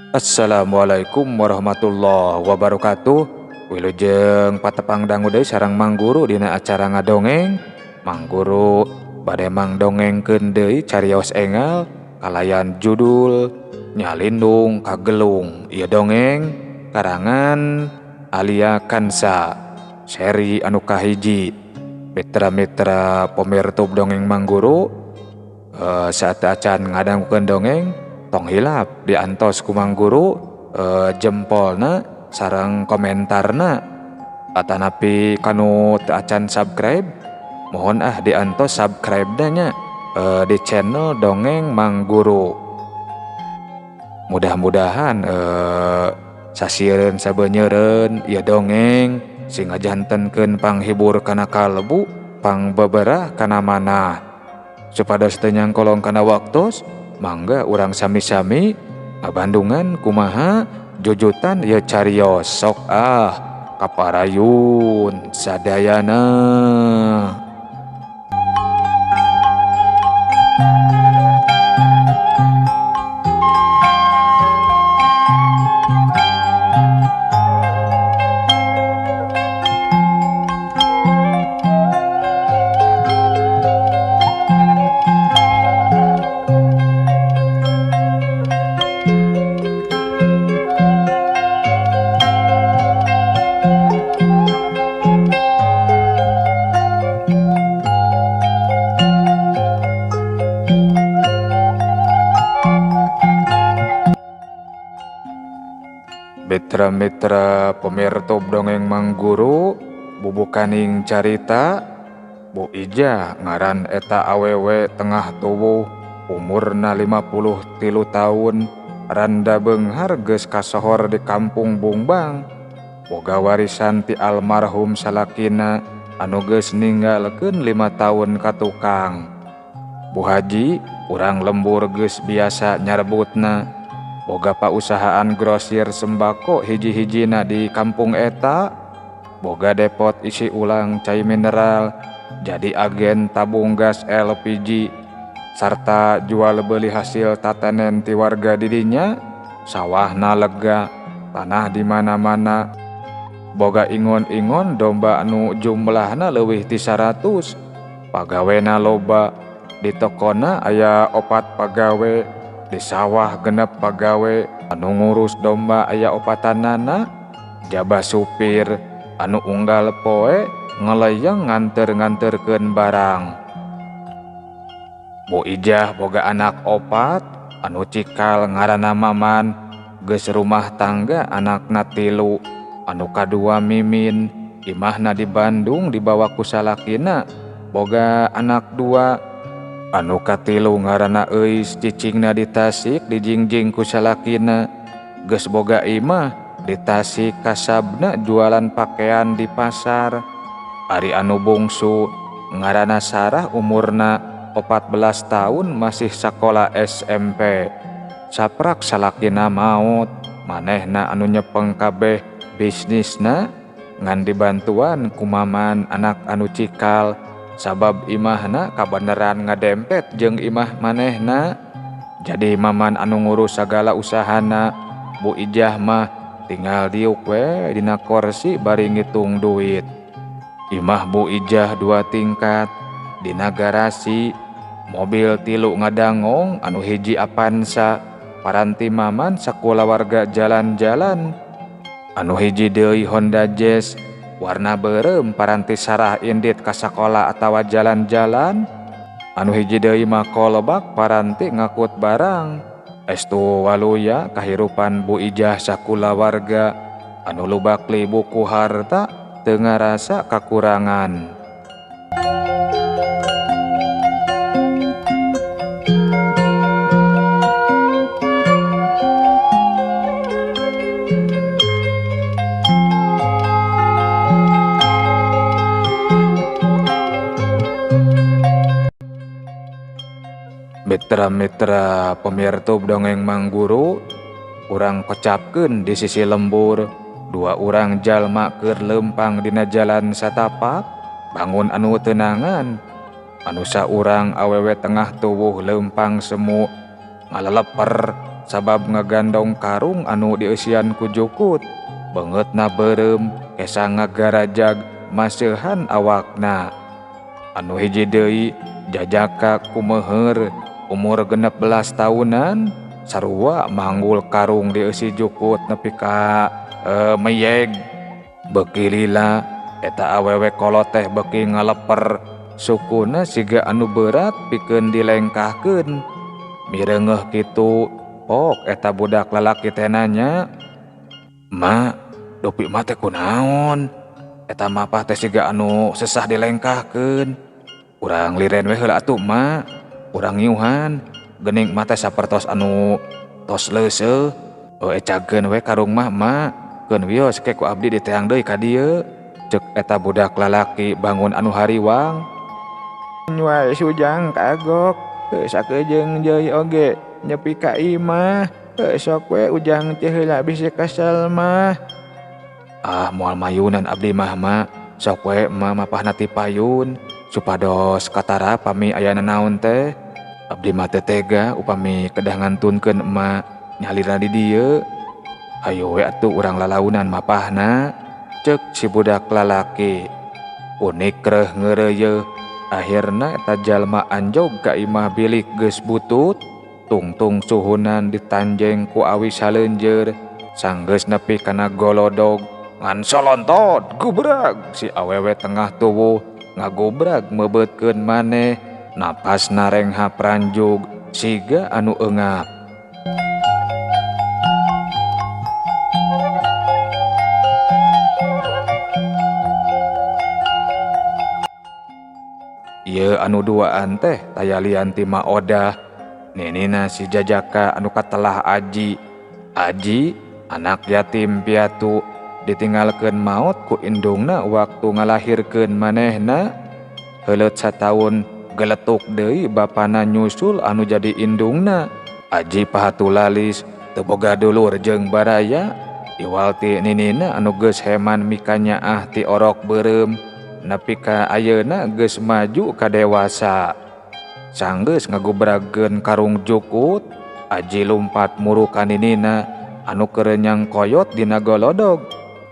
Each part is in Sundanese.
Assalamualaikum warahmatullahi wabarakatuh. Wilujeng patepang dangu deui sareng Mang Guru dina acara ngadongeng. Mang Guru bade mangdongengkeun deui carios engal kalayan judul Nyalindung Kagelung. Ieu dongeng karangan Alia Kansa, seri anu kahiji. Mitra-mitra pamirtub dongeng Mang Guru, saat acan ngadangukeun dongeng tong hilap diantos ku Mang Guru jempolna sareng komentarna. Atanapi kanu teu acan subscribe, mohon ah diantos subscribe nya di channel Dongeng Mang Guru. Mudah-mudahan sasieun sabeunyereun ieu dongeng sing ngajantenkeun panghibur kana kalbu, pangbeberah kana manah. Supados teu nyangkolong kana waktos, mangga urang sami-sami ngabandungan kumaha jujutan ieu carios. Sok ah kaparayun sadayana. Mitra-mitra pemirtub dongeng Mang Guru, bubukaning carita Bu Ijah ngaran eta awewe tengah tubuh, umurna 53 tahun, randa beunghar geus kasohor di kampung Bungbang. Boga warisan ti almarhum salakina anu geus ninggalkeun 5 tahun ka tukang. Bu Haji urang lembur geus biasa nyarbutna. Boga pausahaan grosir sembako hiji-hijina di kampung eta, boga depot isi ulang cai mineral, jadi agen tabung gas LPG, sarta jual beli hasil tatanen ti warga didinya, sawahna lega, tanah di mana-mana, boga ingon-ingon domba anu jumlahna leuwih ti 100, pagawena loba, di tokona aya 4 pagawe, di sawah 6 pagawe, anu ngurus domba aya 4 jaba supir, anu unggal poe ngelayang nganter-nganterkeun barang. Bu Ijah boga anak 4, anu cikal ngaranna Maman, geus rumah tangga anakna 3, anu kadua Mimin, imahna di Bandung dibawa ku salakina, boga anak 2, anu katilu ngaranna Euis, cicingna di Tasik dijingjing ku salakina, geus boga imah di Tasik kasabna jualan pakaian di pasar. Ari anu bungsu ngaranna Sarah, umurna 14 tahun, masih sakola SMP. Saprak salakina maot, manehna anu nyepeng kabeh bisnisna ngan dibantuan ku Maman anak anu cikal, sabab imahna kabeneran ngadempet jeung imah manehna. Jadi Maman anu ngurus sagala usahana, Bu Ijah mah tinggal diuk we dina korsi bari ngitung duit. Imah Bu Ijah 2 tingkat, dina garasi, mobil 3 ngadangong, anu hiji Avanza, paranti Maman sakulawarga jalan-jalan, anu hiji deui Honda Jazz warna beureum paranti Sarah indit ka sakola atawa jalan-jalan, anu hiji deui mah kolobak paranti ngakut barang. Estu waluya kahirupan Bu Ijah sakulawarga anu lubak libu ku harta teu ngarasa kakurangan. Mitra-mitra pemirtub dongeng Mang Guru, urang kocapkeun di sisi lembur, 2 urang jalma keur leumpang dina jalan satapak, bangun anu tenangan. Anu saurang awewe tengah tuwuh leumpang semu, ngaleleper sabab ngagandong karung anu dieusian ku jukut. Beungeutna beureum kesa ngagarajag maseuhan awakna. Anu hiji deui Jajaka kumeuheur umur 16 tahunan sarua manggul karung dieusi jukut nepi ka meyeg. Beuki lila eta awewe kolot teh beuki ngaleper sukuna siga anu berat pikeun dilengkahkeun. Mireungeuh kitu pok eta budak lalaki teh nanya, "Ma, dupi ma teh kunaon? Eta mapah teh siga anu sesah dilengkahkeun. Urang liren we heula atuh ma, urang ngiuhan geuning ma teh sapertos anu tos leuseuh. Ecageun we karung mah ma, keun wios ke ku abdi diteang deui ka dieu." Ceuk eta budak lalaki bangun anu hariwang. Wae Sujang kagok, sakejeung deui oge nyepi ka imah, sok we Ujang teh heula bisi kesel mah. Ah, moal mayunan abdi mah ma, sok we ma mapahna ti payun supados katara pami aya nanaon teh. Abdi mah teu tega upami kedah ngantunkeun emak nyalira di dieu. Hayu we atuh urang lalaunan mapahna, ceuk si budak lalaki. Unik reuh ngeureuyeuh, akhirna eta jalma anjog ka imah bilik geus butut, tungtung suhunan ditanjeng ku awi saleunjeur, sanggeus nepi kana golodog ngan solontot gubrag si awewe tengah tuwuh ngagubrag meubeutkeun maneh, napasna rengha pranjug siga anu eungap. Ieu anu duaan teh taya lian ti Ma Odah, ninina si Jajaka anu katelah Aji. Aji anak yatim piatu ditinggalkeun maot ku indungna waktu ngalahirkeun manehna. Heuleut sataun geletuk deui bapana nyusul anu jadi indungna. Aji pahatulalis teu boga dulur jeung baraya. Iwal ti ninina anu geus heman mikanyaah ti orok beureum nepi ka ayeuna geus maju ka dewasa. Sanggeus ngagubragkeun karung jukut, Aji lumpat muru ka ninina anu kerenyang koyot dina golodog.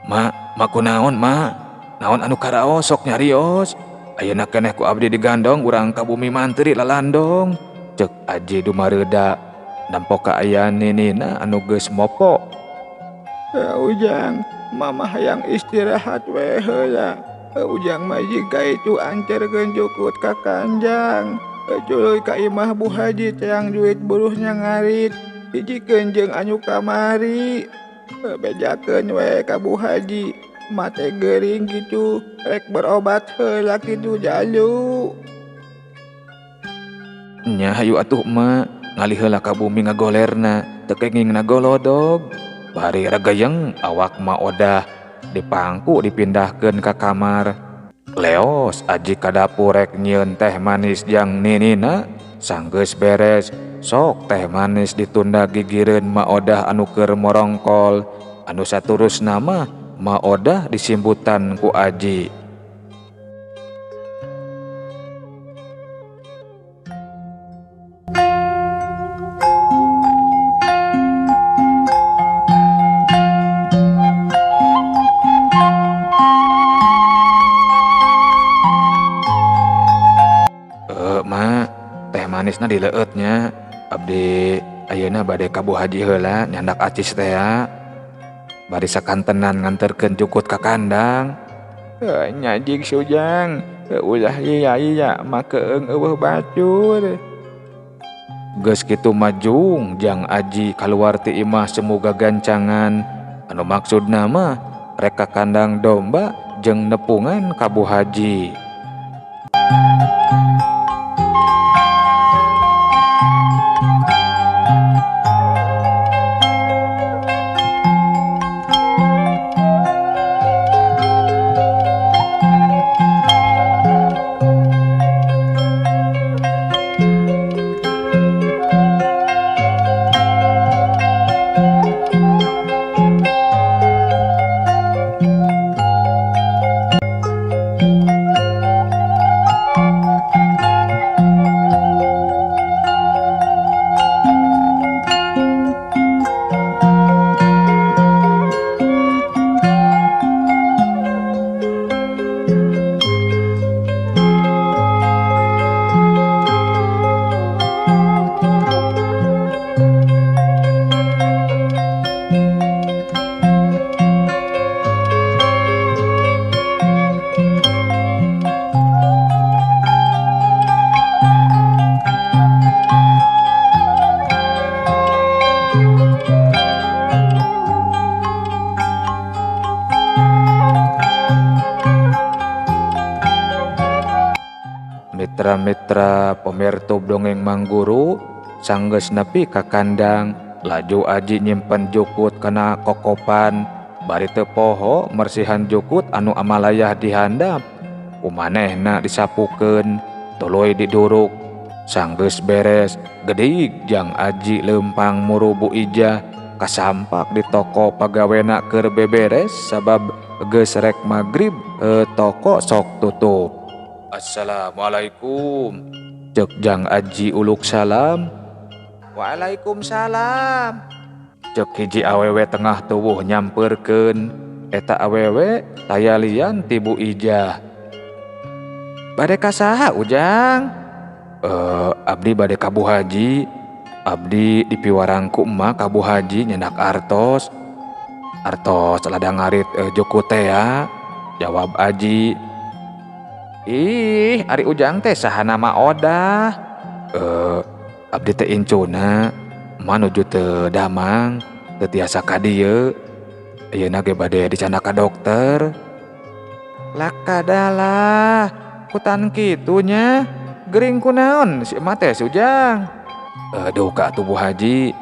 Ma, ma kunaon ma? Naon anu karaos sok nyarios? Ayeuna keneh ku abdi digandong urang ka bumi mantri lalandong. Ceuk Aji dumareuda nempo kaayaan ninina anu geus mopo. Ujang, mama hayang istirahat we heula. Ujang mah jiga itu ancerkeun jukut ka kanjang. Culuy ka imah Bu Haji teang duit buruhnya ngarit. Hijikeun jeung anu kamari. Bejakeun we ka Bu Haji. Mate gering gitu, rek berobat heula kitu jalu. Nya hayu atuh ma, ngalih heula ka bumi ngagolerna, teu kenging nagolodog. Bari regeyeng awak Ma Odah dipangku dipindahkeun ka kamar. Leos Aji ka dapur rek nyieun teh manis jang ninina, sanggeus beres sok teh manis ditunda gigireun Ma Odah anu keur morongkol. Anu saturusna mah Ma Odah disimbutan ku Aji. Ma, teh manisna dileueutnya. Abdi ayeuna bade ka Bu Haji heula nyandak acis teh. Bari sakantenan nganterkeun jukut ka kandang. Nyajig Sujang, ulah iya-iya makeung eueuh bacur. Geus kitu majung jang Aji kaluar ti imah semoga gancangan. Anu maksudna mah rek ka kandang domba jeung nepungan ka Bu Haji. Mitra-mitra pemirtub dongeng Mangguru sanggeus nepi ka kandang laju Aji nyimpen jukut kana kokopan bari teu poho mersihan jukut anu amalayah dihandap kumanehna disapukeun tuluy diduruk sanggeus beres gedig jang Aji leumpang muru Bu Ijah kasampak di toko pagawena keur beberes sabab geus rek magrib toko sok tutup. Assalamualaikum cek jang Aji uluk salam. Waalaikumsalam cek hiji awewe tengah tuwuh nyamperkeun. Eta awewe taya lian ti Bu Ijah. Bade ka saha Ujang? Abdi bade ka Bu Haji. Abdi dipiwarang ku emak ka Bu Haji nyendak artos. Artos ladang ngarit jukut teh ya, jawab Aji. Ih, ari Ujang teh saha nama Odah? Abdi teh incuna manuju teu damang, teu tiasa ka dieu. Ayeuna ge bade dicandak ka dokter. Lakadalah, kutan kitu nya. Gering kunaon si emak teh si Ujang? Aduh ka atuh Bu Haji,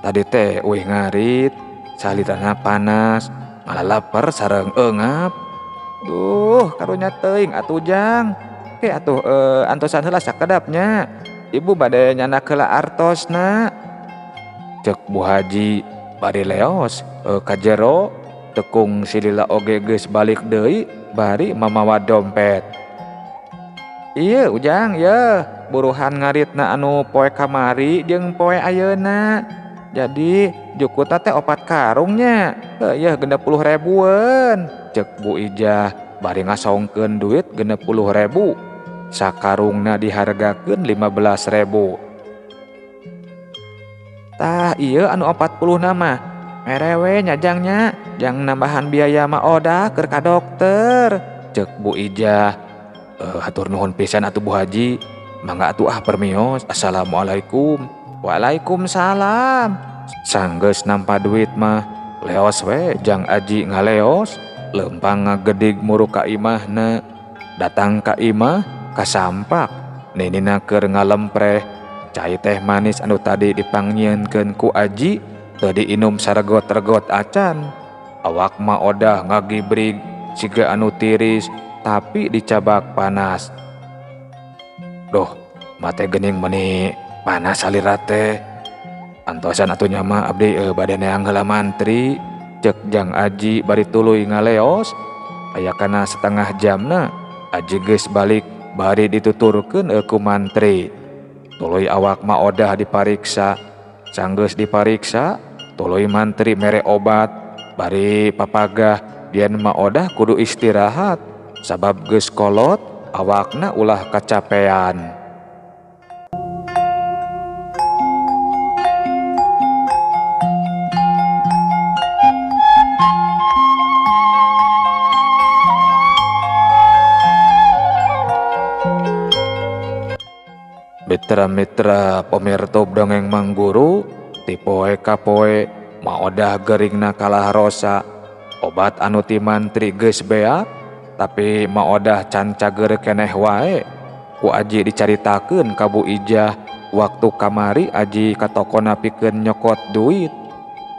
tadi teh uih ngarit, salitana panas, ngalalaper sareng eungap. Duh, karunya teuing atuh Jang. Ke atuh antosan heula sakedapnya. Ibu bade nyandak heula artosna. Cek Bu Haji bari leos ka jero, tekung silila oge geus balik deui bari mamawa dompet. Ieu Ujang ye, buruhan ngaritna anu poe kamari jeung poe ayeuna. Jadi jukutna teh 4 karungnya. Heuh 60 ribuan. Cek Bu Ijah bari ngasongkeun duit 60.000. Sakarungna dihargakeun 15.000. Tah ieu anu 40 nama. Mere we nyajangnya, jang nambahan biaya ma Odah keur ka dokter. Cek Bu Ijah. Hatur nuhun pisan atuh Bu Haji. Mangga atuh ah permios. Assalamualaikum. Waalaikumsalam. Sanggeus nampa duit mah leos we jang Aji ngaleos, leumpang ngagedig muru ka imahna. Datang ka imah kasampak ninina keur ngalempreh cai teh manis anu tadi dipangnyieunkeun ku Aji teu diinum saregot-regot acan. Awak mah Odah ngagibrig siga anu tiris tapi dicabak panas. Duh, mate geuning meuni panas salira teh. Antosan atuh nya mah abdi bade neang heula mantri. Cek jang Aji bari tuluy ngaleos. Aya kana setengah jamna Aji geus balik bari dituturkeun ku mantri. Tuluy awak mah Odah dipariksa. Sanggeus dipariksa, tuluy mantri mere obat bari papagah yen mah Odah kudu istirahat sabab geus kolot awakna ulah kacapean. Mitra-mitra pemirtub dongeng Mangguru ti poe ka poe ma Odah geringna kalah rosa. Obat anu ti mantri geus beak tapi ma Odah can cager keneh wae. Ku Aji dicaritakeun ka Bu Ijah waktu kamari Aji ka tokona pikeun nyokot duit.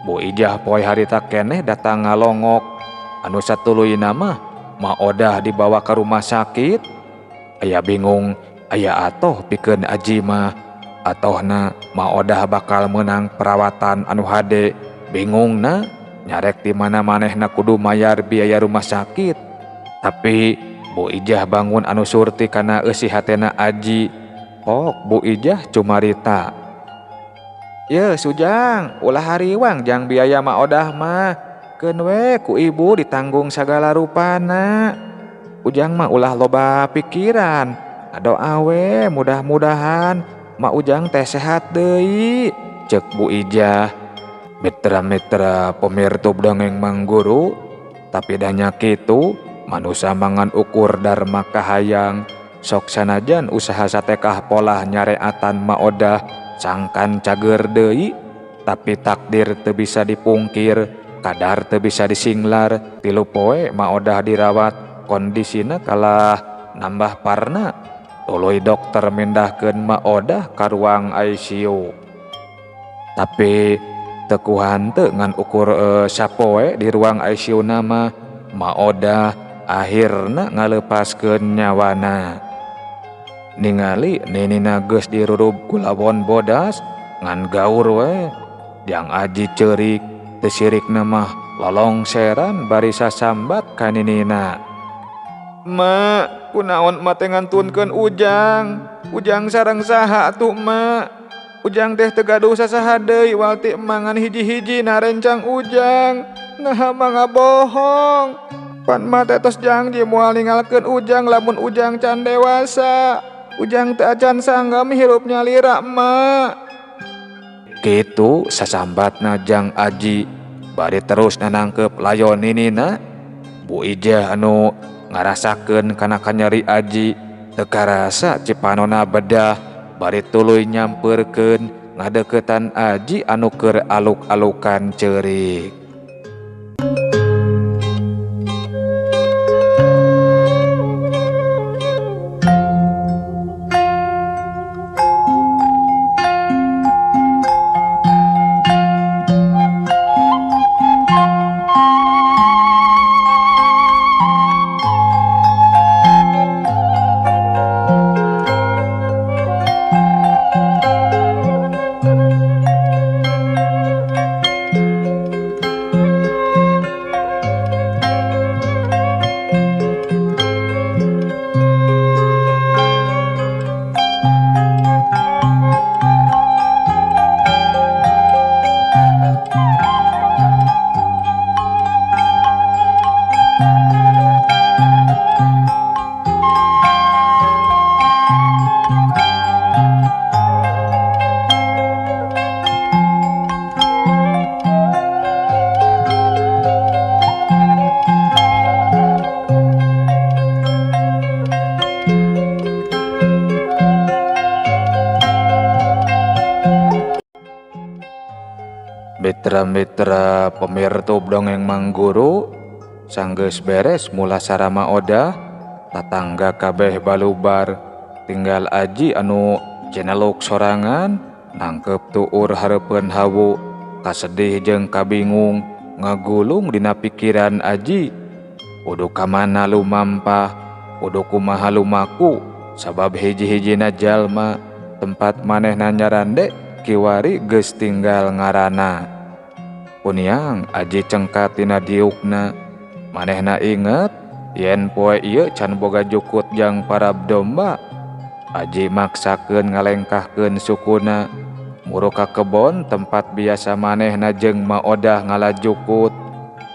Bu Ijah poe harita keneh datang ngalongok. Anu satuluyna mah ma Odah dibawa ka rumah sakit. Aya bingung aya atoh pikeun Aji mah. Atohna ma Odah bakal meunang perawatan anu hade. Bingungna nyarek di mana manehna kudu mayar biaya rumah sakit. Tapi Bu Ijah bangun anu surti kana eusi hatena Aji. Pok Bu Ijah cumarita. Ye Sujang, ulah hariwang jang biaya ma Odah mah. Keun we ku ibu ditanggung sagala rupana. Ujang mah ulah loba pikiran. Doa we mudah-mudahan ma Ujang teh sehat deui. Cek Bu Ijah. Mitra-mitra pemirtub dongeng Mangguru, tapi danya kitu manusa mangan ukur dharma kahayang. Sok sanajan usaha satekah polah nyareatan ma Odah sangkan cager deui, tapi takdir teu bisa dipungkir, kadar teu bisa disinglar. 3 poe ma Odah dirawat, kondisina kalah nambah parna. Tuluy dokter mindahkeun Mak Odah ka ruang ICU. Tapi teu ku hanteu ngan ukur sapoe di ruang ICU nama Mak Odah akhirna ngalepaskeun nyawana. Ningali ninina geus dirurub ku lawon bodas ngan gaur we. Jang Aji ceurik teu sirikna mah lolongseran bari sasambat ka ninina. Ma, kunaon ma teh ngantunkeun Ujang? Ujang sareng saha atuh ma? Ujang teh teu gaduh sasaha deui walti emak ngan hiji-hiji narencang Ujang. Naha ma ngabohong? Pan ma teh tos janji moal ninggalkeun Ujang lamun Ujang can dewasa. Ujang teu acan sanggam hirup nyalira ma. Kitu sasambatna Jang Aji bari terus nanangkep layon ninina. Bu Ijah anu ngarasakeun kana kanyeri Aji teu karasa cipanona bedah bari tuluy nyampeurkeun ngadeukeutan Aji anu keur aluk-alukan ceurik. Mitra-mitra pemirtub dongeng Mangguru, sanggeus beres mulasara Mak Odah, tatangga kabeh balubar, tinggal Aji anu cineluk sorangan, nangkep tuur hareupeun hawu, kasedih jeung kabingung, ngagulung dina pikiran Aji. Kudu ka mana lumampah, kudu kumaha lumaku, sabab hiji-hijina jalma tempat manehna nyarande kiwari geus tinggal ngarana. Kuniang Aji cengkat tina diukna, manehna inget yen poe ieu can boga jukut jang parab domba. Aji maksakeun ngalengkahkeun sukuna, muru ka kebon tempat biasa manehna jeung Mak Odah ngalajukut.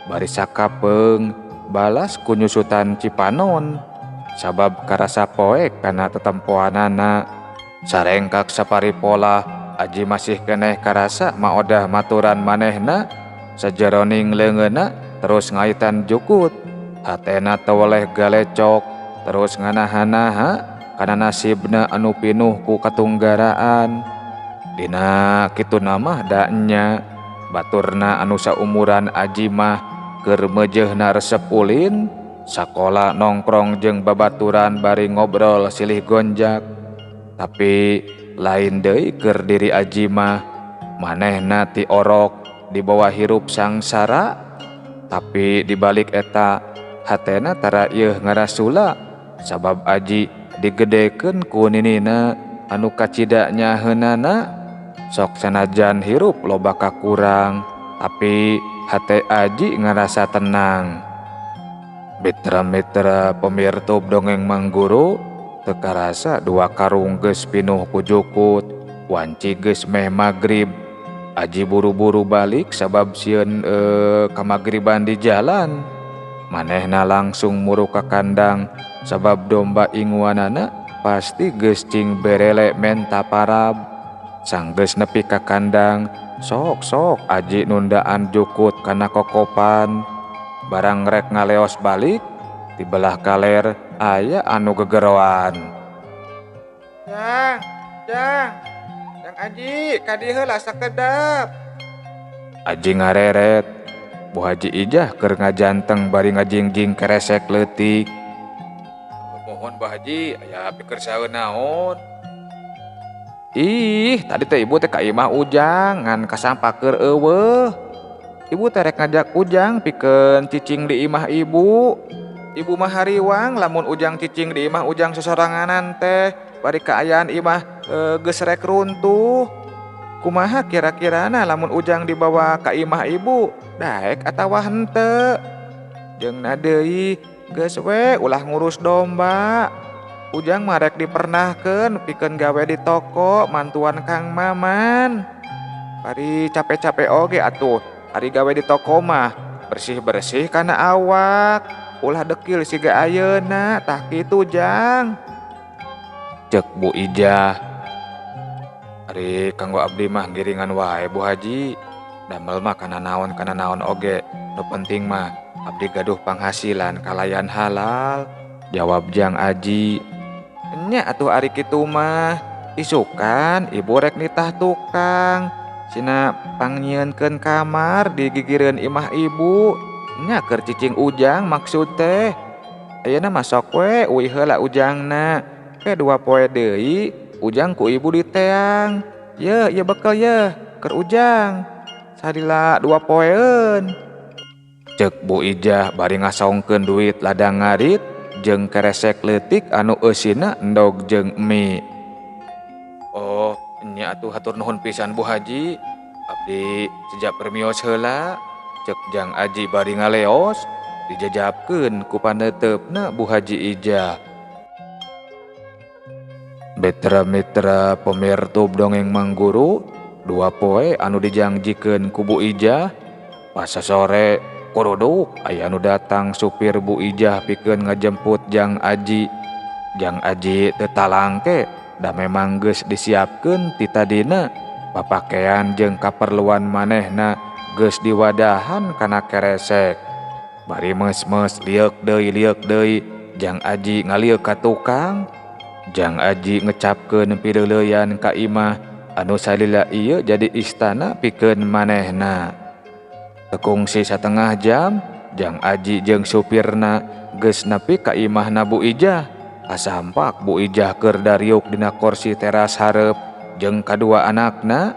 Bari sakapeung balas ku nyusutan cipanon, sabab karasa poek kana tetempoanana. Sarengkak saparipolah Aji masih keneh karasa Mak Odah maturan manehna, sajeroning leungeunna terus ngaitan jukut. Hatena teweleh galecok terus nganaha-naha kana nasibna anu pinuh ku katunggaraan. Dina kituna mah da nya baturna anu saumuran Aji mah keur meujeuhna resep ulin, sakola nongkrong jeung babaturan bari ngobrol silih gonjak. Tapi lain deui keur diri Aji mah, manehna ti orok dibawa hirup sangsara. Tapi dibalik eta hatena tara ieuh ngarasula, sabab Aji digedekeun ku ninina anu kacida nyaheunana. Sok sanajan hirup loba kakurang, tapi hate Aji ngarasa tenang. Mitra-mitra pemirtub dongeng Mangguru, teu karasa dua karung geus pinuh ku jukut, wanci geus meh magrib. Aji buru-buru balik sabab sieun kamagriban di jalan. Manehna langsung muru ka kandang sabab domba inguanana pasti geus cing berele menta parab. Sanggeus nepi ka kandang, sok-sok Aji nundaan jukut kana kokopan. Barang rek ngaleos balik, di belah kaler aya anu gegeroan. Jang, jang, jang Aji, kadieu heula sakedap. Aji ngareret. Bu Haji Ijah keur ngajanteng bari ngajingjing keresek leutik. Mohon Bah Haji, aya pikersaeun naon? Ih, tadi teh ibu teh ka imah Ujang ngan kasampaker eueuh. Ibu teh rek ngajak Ujang pikeun cicing di imah ibu. Ibu mah hariwang lamun Ujang cicing di imah Ujang sosoranganan teh bari kaayaan imah geus rek runtuh. Kumaha kira-kirana lamun Ujang dibawa ka imah ibu, daek atawa henteu? Jeung deui geus we ulah ngurus domba. Ujang mah rek dipernahkeun pikeun gawe di toko mantuan Kang Maman. Bari capek-capek oge atuh, ari gawe di toko mah bersih-bersih kana awak, ulah dekil siga ayeuna tah kitu Jang. Cek Bu Ijah. Ari kanggo abdi mah giringan wae Bu Haji. Damel mah kana naon oge, nu penting mah abdi gaduh panghasilan kalayan halal. Jawab Jang Aji. Nya atuh ari kitu mah, isukan ibu rek nitah tukang. Sina pangnyieunkeun kamar di gigireun imah ibu. Nya keur cicing Ujang maksud teh. Ayeuna mah sok we uih heula Ujangna. Ke 2 poe deui Ujang ku ibu diteang. Ye, ye bekel ye keur Ujang. Salila 2 poeun. Cek Bu Ijah bari ngasongkeun duit ladang ngarit jeung keresek leutik anu eusina endog jeung mie. Oh, nya atuh hatur nuhun pisan Bu Haji. Abdi sejak permios heula. Cek Jang Aji bari ngaleos dijajabkeun ku paneuteup-na Bu Haji Ijah. Mitra-mitra pemirtub dongeng Mangguru, 2 poe anu dijangjikeun ku Bu Ijah. Pas sore kuruduk aya anu datang supir Bu Ijah pikeun ngajemput Jang Aji. Jang Aji teu talangke da memang geus disiapkeun ti tadina. Papakean jeung kaperluan manehna geus diwadahan kana keresek. Bari meus-meus lieuk deui Jang Aji ngalieuk ka tukang. Jang Aji ngecapkeun pireuleuyan ka imah anu salila ieu jadi istana pikeun manehna. Tekungsi 1/2 jam, Jang Aji jeung supirna geus nepi ka imahna Bu Ijah. Kasampak Bu Ijah keur dariuk dina kursi teras hareup jeung kadua anakna.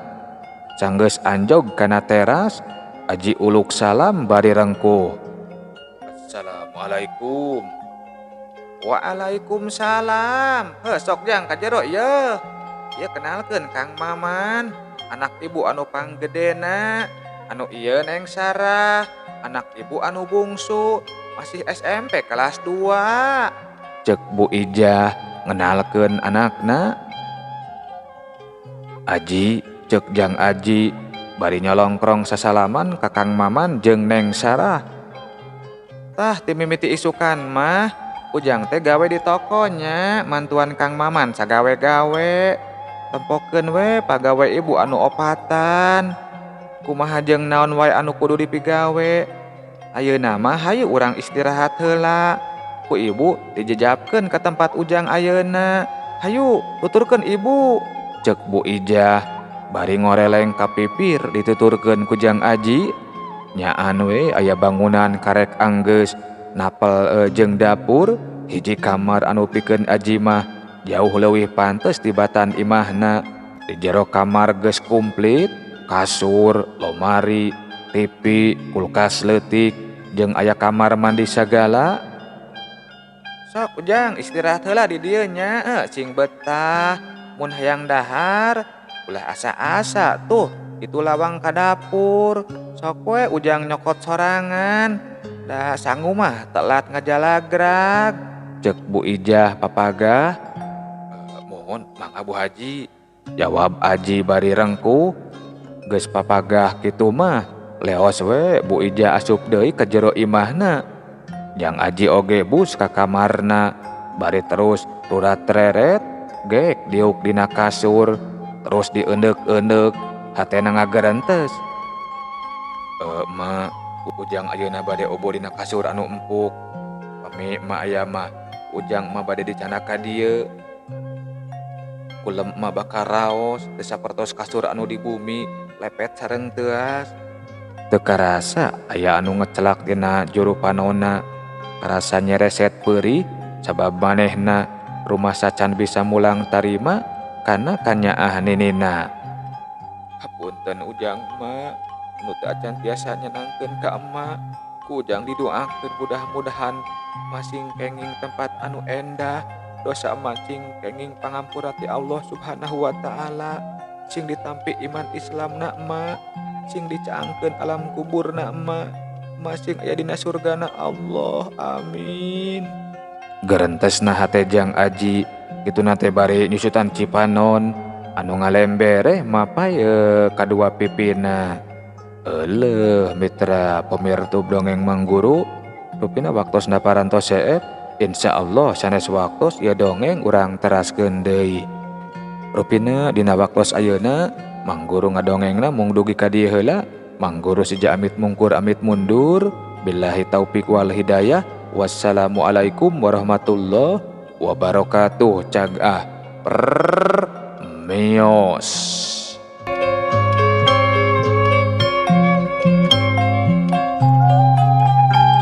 Sanggeus anjog kana teras, Aji uluk salam bari rengkuh. Assalamualaikum. Waalaikumsalam. Heuh sok Jang ka jero ieu. Ieu kenalkeun Kang Maman, anak ibu anu panggedena. Anu ieu Neng Sarah, anak ibu anu bungsu, masih SMP kelas 2. Cek Bu Ijah ngenalkeun anakna. Aji, cek Jang Aji bari nyolongkrong sasalaman ka Kang Maman jeung Neng Sarah. Tah ti mimiti isukan mah Ujang teh gawe di tokonya, mantuan Kang Maman sagawe-gawe. Tempokeun we pagawe ibu anu opatan. Kumaha jeung naon wae anu kudu dipigawe. Ayeuna mah hayu urang istirahat heula. Ku ibu dijejapkeun ka tempat Ujang ayeuna. Hayu tuturkeun ibu. Cek Bu Ijah bari ngoreleng ka pipir dituturkeun ku Jang Aji. Nyaan we aya bangunan karek anggeus napel jeung dapur, hiji kamar anu pikeun Aji mah jauh leuwih pantes tibatan imahna. Di jero kamar geus komplit, kasur, lomari, TV, kulkas leutik, jeung aya kamar mandi sagala. Sok Ujang istirahat heula di dieu nya, sing betah. Mun hayang dahar ulah asa-asa tuh, itu lawang ka dapur. Sok we Ujang nyokot sorangan. Da sangu mah telat ngajalagrag. Cek Bu Ijah papagah. Mohon mangga Bu Haji. Jawab Aji bari rengkuh. Geus papagah kitu mah leos we Bu Ijah asup deui ka jero imahna. Jang Aji oge bus ka kamarna bari terus turat reret gek diuk dina kasur terus diendeuk-eundeuk hatena ngagerentes. Ma, Ujang ayeuna bade obo dina kasur anu empuk. Pami ma aya mah Ujang mah bade dicandak ka dieu. Kulem mah bakal raos teu sapertos kasur anu di bumi lepet sareng teuas. Teu karasa aya anu ngecelak dina juru panona. Karasa nyereset peurih Sabab manehna rumah sacan bisa mulang tarima kana kanyaah ninina. Hapunten Ujang ma, nu teu acan tiasa nyenangkeun ka emak. Ku Ujang didoakeun mudah-mudahan masing kenging tempat anu endah, dosa emak cing kenging pangampura ti Allah Subhanahu wa taala, sing ditampi iman Islamna emak, sing dicaangkeun alam kuburna emak, masing aya dina surgana Allah. Amin. Gerentesna hate Jang Aji kituna teh bari nyusutan cipanon anu ngalembere mapay kadua pipina. Eleuh mitra pemirtub dongeng Mang Guru, rupina waktosna parantos seep. Insyaallah sanes waktos ieu dongeng urang teraskeun deui. Rupina dina waktos ayeuna Mang Guru ngadongengna mung dugi ka dieu heula. Mang Guru seja amit mungkur amit mundur. Billahi taufik wal hidayah. Wassalamualaikum warahmatullahi wabarakatuh. Cag ah. Prrrr, mios.